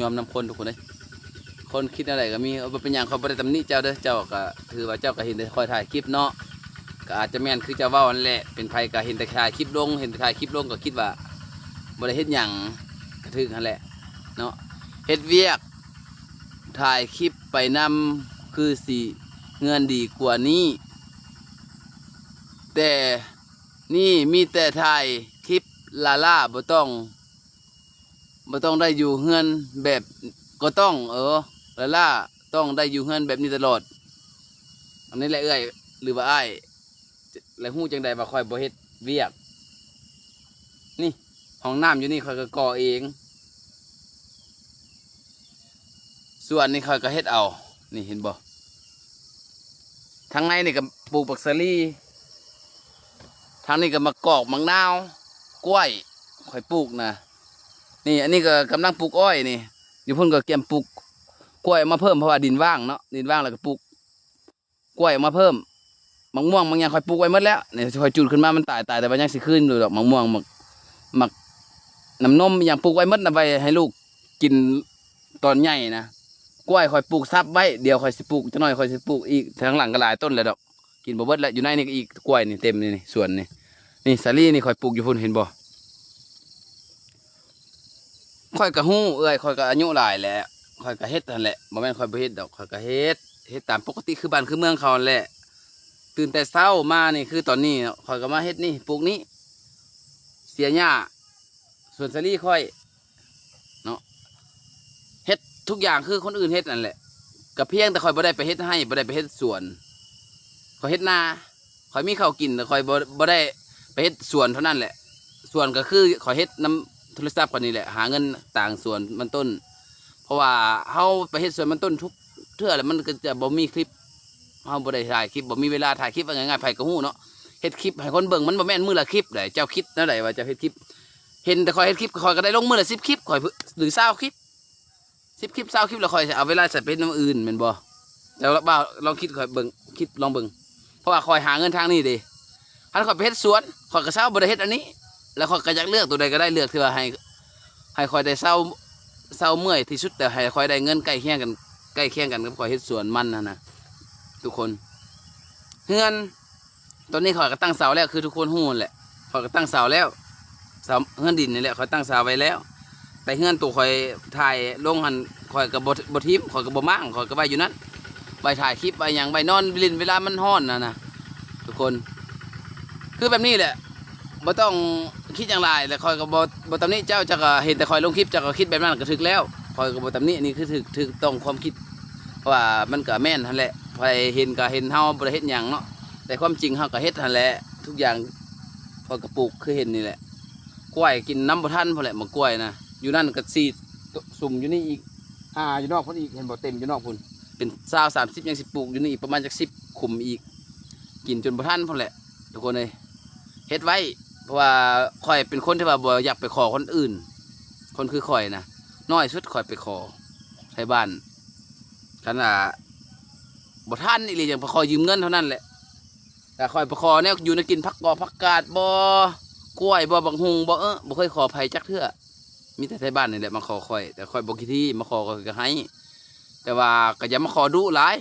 ຍອມນຳຄົນທຸກຄົນເດ້. ຄົນຄິດແນວໃດກໍມີ, ເອີ ບໍ່ເປັນຫຍັງ, ຂ້ອຍບໍ່ໄດ້ຕຳໜິເຈົ້າເດີ້. ເຈົ້າກໍຖືວ່າເຈົ້າກໍເຫັນແຕ່ຂ້ອຍຖ່າຍຄລິບເນາະ, ກໍອາດຈະແມ່ນຄືເຈົ້າເວົ້າຫັ້ນແຫຼະ. ເປັນໃຜກໍເຫັນແຕ່ຖ່າຍຄລິບລົງ, ເຫັນແຕ່ຖ່າຍຄລິບລົງກໍຄິດວ່າບໍ່ໄດ້ເຮັດຫຍັງ, ກໍຖືກຫັ້ນແຫຼະເນາະ. ເຮັດວຽກ ຖ່າຍຄລິບໄປນຳ ຄືຊິເຮືອນດີກວ່ານີ້, ແຕ່ນີ້ມີແຕ່ຖ່າຍຄລິບລ້າໆ, ບໍ່ຕ້ອງ ບໍ່ຕ້ອງໄດ້ຢູ່ເຮືອນແບບ ກໍຕ້ອງ ເອີ ລ້າໆ ຕ້ອງໄດ້ຢູ່ເຮືອນແບບນີ້ຕະຫຼອດ. ອັນນີ້ແຫຼະເອື້ອຍ ຫຼືວ່າອ້າຍ ແລະ ຮູ້ຈັ່ງໃດວ່າຂ້ອຍບໍ່ເຮັດວຽກ? ນີ້ ຫ້ອງນ້ຳຢູ່ນີ້ຂ້ອຍກໍກໍ່ເອງ, ສວນນີ້ຂ້ອຍກໍເຮັດເອົາ. ນີ້ເຫັນບໍ່? ທາງໃນນີ້ກໍປູກບັກສາລີ, ທາງນີ້ກໍໝາກກອກ ໝາກນາວ, ກ້ວຍ ຂ້ອຍປູກນະ. ນີ້ ອັນນີ້ກໍກຳລັງປູກອ້ອຍນີ້, ຢູ່ພຸ້ນກໍກຽມປູກກ້ວຍອອກມາເພີ່ມ ເພາະວ່າດິນວ່າງເນາະ, ດິນວ່າງແລ້ວກໍປູກ ກ້ວຍອອກມາເພີ່ມ. ໝາກມ່ວງ ໝາກຫຍັງຂ້ອຍປູກໄວ້ໝົດແລ້ວ. ນີ້ຂ້ອຍຈູດຂຶ້ນມາມັນຕາຍ, ຕາຍ ແຕ່ວ່າຍັງຊິຄືນຢູ່ດອກ. ໝາກມ່ວງ ໝາກ ໝາກນ້ຳນົມ ອີ່ຫຍັງ ປູກໄວ້ໝົດນະ, ໄວ້ໃຫ້ລູກກິນຕອນໃຫຍ່ນະ. ກ້ວຍຂ້ອຍປູກສັບໄວ້, ດຽວຂ້ອຍຊິປູກ, ຈັກໜ້ອຍຂ້ອຍຊິປູກອີກ. ທາງຫຼັງກໍຫຼາຍຕົ້ນແລ້ວດອກ, ກິນບໍ່ເບິດແລ້ວ. ຢູ່ໃນນີ້ກໍອີກ, ກ້ວຍນີ້ເຕັມນີ້, ນີ້ສວນນີ້. ນີ້ສາລີນີ້ຂ້ອຍປູກຢູ່ພຸ້ນ, ເຫັນບໍ່? ຂ້ອຍກໍຮູ້ເອື້ອຍ, ຂ້ອຍກໍອາຍຸຫຼາຍແລ້ວ, ຂ້ອຍກໍເຮັດຫັ້ນແຫຼະ, ບໍ່ແມ່ນຂ້ອຍບໍ່ເຮັດດອກ, ຂ້ອຍກໍເຮັດ ເຮັດຕາມປົກກະຕິຄືບ້ານຄືເມືອງເຂົາຫັ້ນແຫຼະ. ຕື່ນແຕ່ເຊົ້າມານີ້ ຄືຕອນນີ້ເນາະ, ຂ້ອຍກໍມາເຮັດນີ້, ປູກນີ້, ເສຍຫຍ້າ ສວນສາລີຂ້ອຍເນາະ, ເຮັດທຸກຢ່າງຄືຄົນອື່ນເຮັດນັ້ນແຫຼະ. ກໍພຽງແຕ່ຂ້ອຍບໍ່ໄດ້ໄປເຮັດໄຮ່, ບໍ່ໄດ້ໄປເຮັດສວນ, ຂ້ອຍເຮັດນາ. ຂ້ອຍມີເຂົ້າກິນ, ແຕ່ຂ້ອຍບໍ່ ບໍ່ໄດ້ໄປເຮັດສວນເທົ່ານັ້ນແຫຼະ. ສວນກໍຄືຂ້ອຍເຮັດນຳໂທລະສັບຂ້ອຍນີ້ແຫຼະ, ຫາເງິນຕາງສວນມັນຕົ້ນ. ເພາະວ່າເຮົາໄປເຮັດສວນມັນຕົ້ນທຸກເທື່ອແລ້ວ ມັນກໍຈະບໍ່ມີຄລິບ, ເຮົາບໍ່ໄດ້ຖ່າຍຄລິບ, ບໍ່ມີເວລາຖ່າຍຄລິບ. ເວົ້າງ່າຍໆ ໃຜກໍຮູ້ເນາະ, ເຮັດຄລິບໃຫ້ຄົນເບິ່ງ ມັນບໍ່ແມ່ນມື້ລະຄລິບໃດ. ເຈົ້າຄິດແນວໃດວ່າເຈົ້າເຮັດຄລິບ? ເຫັນແຕ່ຂ້ອຍເຮັດຄລິບ, ຂ້ອຍກໍໄດ້ລົງມື້ລະສິບຄລິບ, ຂ້ອຍ ຫຼື ຊາວຄລິບ. ສິບຄລິບ ຊາວຄລິບ ແລ້ວຂ້ອຍຊິເອົາເວລາໃສ່ໄປເຮັດແນວອື່ນແມ່ນບໍ່? ເຈົ້າລະບ່າວລອງຄິດຂ້ອຍເບິ່ງ, ຄິດລອງເບິ່ງ. ເພາະວ່າຂ້ອຍຫາເງິນທາງນີ້ເດ້. ຄັນຂ້ອຍໄປເຮັດສວນ, ຂ້ອຍກໍເຊົາບໍ່ໄດ້ເຮັດອັນນີ້. ແລ້ວຂ້ອຍກໍຢາກເລືອກໂຕໃດກໍໄດ້, ເລືອກທີ່ວ່າໃຫ້ ໃຫ້ຂ້ອຍໄດ້ເຊົາ ເຊົາເມື່ອຍທີ່ສຸດ, ແຕ່ໃຫ້ຂ້ອຍໄດ້ເງິນໃກ້ຄຽງກັນ, ໃກ້ຄຽງກັນກັບຂ້ອຍເຮັດສວນມັນຫັ້ນນະ ທຸກຄົນ. ເຮືອນ ຕອນນີ້ຂ້ອຍກໍຕັ້ງເສົາແລ້ວ ຄືທຸກຄົນຮູ້ນັ້ນແຫຼະ, ຂ້ອຍກໍຕັ້ງເສົາແລ້ວ. ເສົາເຮືອນດິນນີ້ແຫຼະ ຂ້ອຍຕັ້ງເສົາໄວ້ແລ້ວ. ແຕ່ເຮືອນໂຕຂ້ອຍຖ່າຍລົງຫັ້ນ ຂ້ອຍກໍບໍ່ ບໍ່ຖິ້ມ, ຂ້ອຍກໍບໍ່ມ້າງ, ຂ້ອຍກໍໄວ້ຢູ່ນັ້ນ, ໄວ້ຖ່າຍຄລິບ, ໄວ້ຫຍັງ, ໄວ້ນອນຫຼິ້ນເວລາມັນຮ້ອນຫັ້ນນະ ທຸກຄົນ. ຄືແບບນີ້ແຫຼະ, ບໍ່ຕ້ອງຄິດຫຍັງຫຼາຍ. ແລ້ວຂ້ອຍກໍບໍ່ ບໍ່ຕຳໜິເຈົ້າ, ເຈົ້າກໍເຫັນແຕ່ຂ້ອຍລົງຄລິບ ເຈົ້າກໍຄິດແບບນັ້ນກໍຖືກແລ້ວ. ຂ້ອຍກໍບໍ່ຕຳໜິ, ອັນນີ້ຄືຖືກ ຖືກຕ້ອງຄວາມຄິດ. ເພາະວ່າມັນກໍແມ່ນຫັ້ນແຫຼະ, ໃຜເຫັນກໍເຫັນເຮົາບໍ່ໄດ້ເຮັດຫຍັງເນາະ, ແຕ່ຄວາມຈິງເຮົາກໍເຮັດຫັ້ນແຫຼະ. ທຸກຢ່າງຂ້ອຍກໍປູກຄືເຫັນນີ້ແຫຼະ, ກ້ວຍກິນນຳບໍ່ທັນພຸ້ນແຫຼະ ໝາກກ້ວຍນະ. ຢູ່ນັ້ນກໍສີ່ ສຸມຢູ່ນີ້ອີກ ຫ້າຢູ່ນອກພຸ້ນອີກ, ເຫັນບໍ່ ເຕັມຢູ່ນອກພຸ້ນ. ເປັນຊາວ ສາມສິບ ຍັງຊິປູກຢູ່ນີ້ອີກປະມານຈັກສິບຂຸມອີກ, ກິນຈົນບໍ່ທັນພຸ້ນແຫຼະ ທຸກຄົນເອີຍ. ເຮັດໄວ້ ເພາະວ່າຂ້ອຍເປັນຄົນທີ່ວ່າບໍ່ຢາກໄປຂໍຄົນອື່ນ, ຄົນຄືຂ້ອຍນະ ນ້ອຍສຸດຂ້ອຍໄປຂໍໄທບ້ານ. ຄັນວ່າບໍ່ທັນອີ່ຫຼີ ຈັ່ງໄປຂໍຢືມເງິນເທົ່ານັ້ນແຫຼະ. ແຕ່ຂ້ອຍໄປຂໍແນວຢູ່ແນວກິນ ຜັກກອກຜັກກາດບໍ ກ້ວຍບໍ ບັກຫຸ່ງບໍ ເອີ ບໍ່ເຄີຍຂໍໃຜຈັກເທື່ອ. ມີແຕ່ໄທບ້ານນີ້ແຫຼະມາຂໍຂ້ອຍ, ແຕ່ຂ້ອຍບໍ່ຂີ້ຖີ່, ມາຂໍຂ້ອຍກໍໃຫ້. ແຕ່ວ່າກໍຢ່າມາຂໍດຸຫຼາຍ.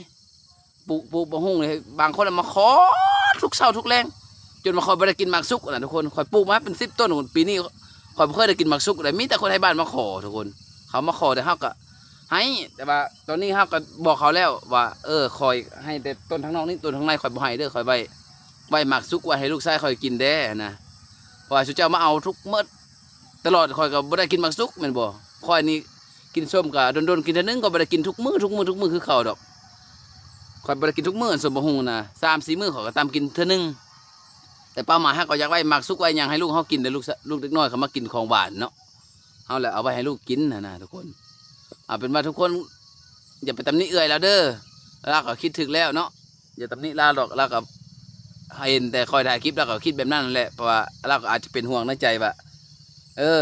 ປູກ ປູກບັກຫຸ່ງນີ້ ບາງຄົນລະມາຂໍທຸກເຊົ້າທຸກແລງ ຈົນວ່າຂ້ອຍບໍ່ໄດ້ກິນໝາກສຸກນະທຸກຄົນ. ຂ້ອຍປູກມາເປັນສິບຕົ້ນ, ປີນີ້ຂ້ອຍບໍ່ເຄີຍໄດ້ກິນໝາກສຸກເລີຍ. ມີແຕ່ຄົນໄທບ້ານມາຂໍທຸກຄົນ, ເຂົາມາຂໍແຕ່ເຮົາກໍໃຫ້. ແຕ່ວ່າຕອນນີ້ເຮົາກໍບອກເຂົາແລ້ວວ່າ ເອີ ຂ້ອຍໃຫ້ແຕ່ຕົ້ນທາງນອກນີ້, ຕົ້ນທາງໃນຂ້ອຍບໍ່ໃຫ້ເດີ້, ຂ້ອຍໄວ້ ໄວ້ໝາກສຸກໄວ້ໃຫ້ລູກຊາຍຂ້ອຍກິນແດ່ນະ. ເພາະວ່າຊຸມເຈົ້າມາເອົາທຸກມື້ຕະຫຼອດ, ຂ້ອຍກໍບໍ່ໄດ້ກິນໝາກສຸກແມ່ນບໍ່? ຂ້ອຍນີ້ ກິນສົ້ມກໍດົນໆກິນເທື່ອໜຶ່ງ, ຂ້ອຍບໍ່ໄດ້ກິນທຸກມື້ ທຸກມື້ ທຸກມື້ຄືເກົ່າດອກ. ຂ້ອຍບໍ່ໄດ້ກິນທຸກມື້ ສົ້ມບັກຫຸ່ງນະ, ສາມສີ່ມື້ຂ້ອຍກໍຕຳກິນເທື່ອໜຶ່ງ. ແຕ່ເປົ້າໝາຍເຮົາກໍຢາກໄວ້ໝາກສຸກໄວ້ຫຍັງໃຫ້ລູກເຮົາກິນ, ແຕ່ລູກ ລູກເດັກນ້ອຍເຂົາມັກກິນຂອງຫວານເນາະ, ເຮົາແຫຼະເອົາໄວ້ໃຫ້ລູກກິນຫັ້ນນະທຸກຄົນ. ເອົາເປັນວ່າທຸກຄົນຢ່າໄປຕຳໜິເອື້ອຍລາວເດີ້, ລາວກໍຄິດຖືກແລ້ວເນາະ. ຢ່າຕຳໜິລາວດອກ, ລາວກໍເຫັນແຕ່ຂ້ອຍຖ່າຍຄລິບ ລາວກໍຄິດແບບນັ້ນແຫຼະ. ເພາະວ່າລາວກໍອາດຈະເປັນຫ່ວງໃນໃຈວ່າ ເອີ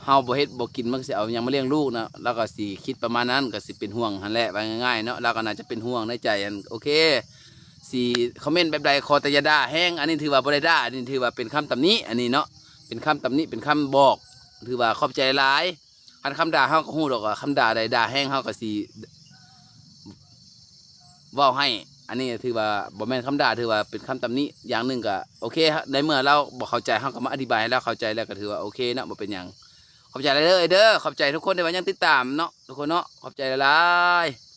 ເຮົາບໍ່ເຮັດບໍ່ກິນ ມັນຊິເອົາຫຍັງມາລ້ຽງລູກເນາະ, ລາວກໍຊິຄິດປະມານນັ້ນ, ກໍຊິເປັນຫ່ວງຫັ້ນແຫຼະ. ວ່າງ່າຍໆເນາະ, ລາວກໍໜ້າຈະເປັນຫ່ວງໃນໃຈ. ອັນ ໂອເຄ ຊິຄອມເມັນແບບໃດ ຂໍແຕ່ຢ່າດ່າແຮງ. ອັນນີ້ຖືວ່າບໍ່ໄດ້ດ່າ, ອັນນີ້ຖືວ່າເປັນຄຳຕຳໜິ, ອັນນີ້ເນາະ ເປັນຄຳຕຳໜິ ເປັນຄຳບອກ. ຖືວ່າຂອບໃຈຫຼາຍ. ຄັນຄຳດ່າເຮົາກໍຮູ້ດອກວ່າຄຳດ່າໃດ ດ່າແຮງເຮົາກໍຊິເວົ້າໃຫ້. ອັນນີ້ຖືວ່າບໍ່ແມ່ນຄຳດ່າ ຖືວ່າເປັນຄຳຕຳໜິຢ່າງໜຶ່ງ. ກໍໂອເຄ ໃນເມື່ອລາວບໍ່ເຂົ້າໃຈ ເຮົາກໍມາອະທິບາຍໃຫ້ລາວເຂົ້າໃຈແລ້ວ ກໍຖືວ່າໂອເຄເນາະ ບໍ່ເປັນຫຍັງ. ຂອບໃຈຫຼາຍເດີ ເດີ ຂອບໃຈທຸກຄົນທີ່ວ່າຍັງຕິດຕາມເນາະ ທຸກຄົນເນາະ ຂອບໃຈຫຼາຍໆ.